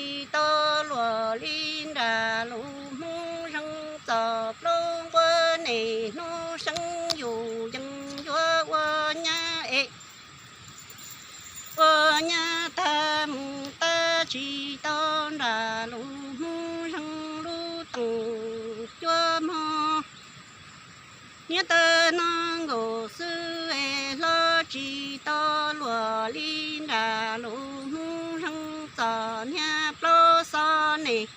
tsis tau luag li nram lub Hmoob Zeeg txom plaub nqua nes hnub xeeb yus yees yuav ua nyab es ua nyab tag mus tab tsis tau nram lub Hmoob Zeeg lub teem cuab mog. Niag tawg no nkaus xwb es hlob tsis tau luag li nram lub Hmoob Zeeg txom niag plaub xo nes.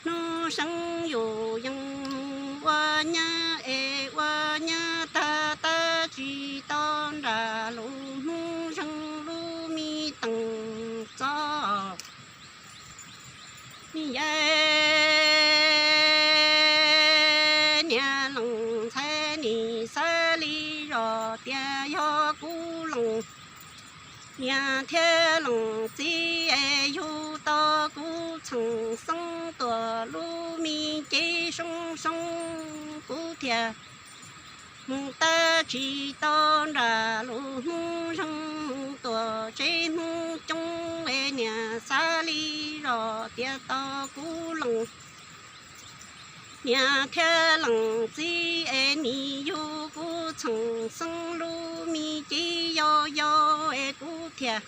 Hnub xeeb yus yees mus ua nyab es ua nyab tag tab tsis tau nram lub Hmoob Zeeg lub me teem txom. Yawg niag leej ntxhais nim xav li zos tias yog kuv leej niam thiab leej txiv es yug tau kuv txheem xeeb tuam lub me cev soo soo kuv thiaj mus tab tsis tau nram lub Hmoob Zeeg mus tuam tsev Hmoob coob es niam xav li zos tias tos kuv leej niam thiab leej txiv es nim yug kuv txheem xeeb lub me cev yau yau es kuv thiaj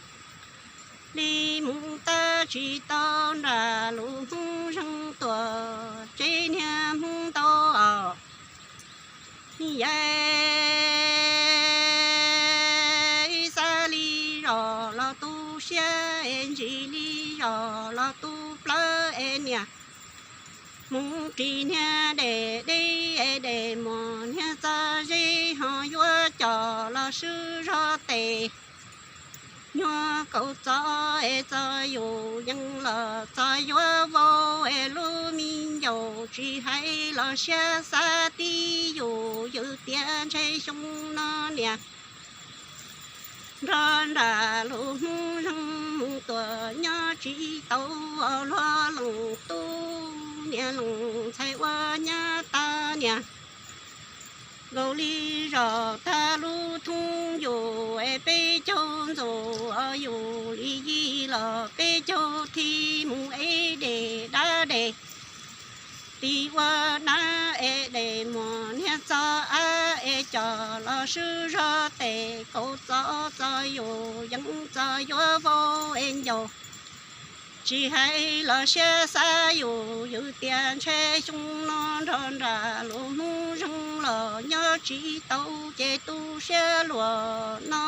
li mus tab tsis tau nram lub Hmoob Zeeg tuam tsev niag Hmoob ntau os. Yawg xav li zos los tu siab es ntsis li zos los tu plawv es niam mus ris niag dej deb es dej muag niag txog zeb ho yuav coj los swb zog tes. Nyuag kaus txos es txog yus yees los txog yuav vau es lub me ncaus tsis hais los siab xav tib yus yws tias ntshe xyoo no niam nrog nram lub Hmoob Zeeg mus tuam nyob tsis tau luag leej tub niam leej ntxhais ua nyab tag niam nkaus li zos tag lub thoob yus es peb caug ntxuav yus li yig los peb caug thib mus ev dej dab dej. Tis ua dab es dej muag niag txog av es coj los swb zog tes kaus txos txog yus yees txog yuav vau es ncaus. Tsis hais los siab xav yus yws tias ntshe xyoo no nrog nram lub Hmoob Zeeg los nyob tsis tau ces tu siab luag no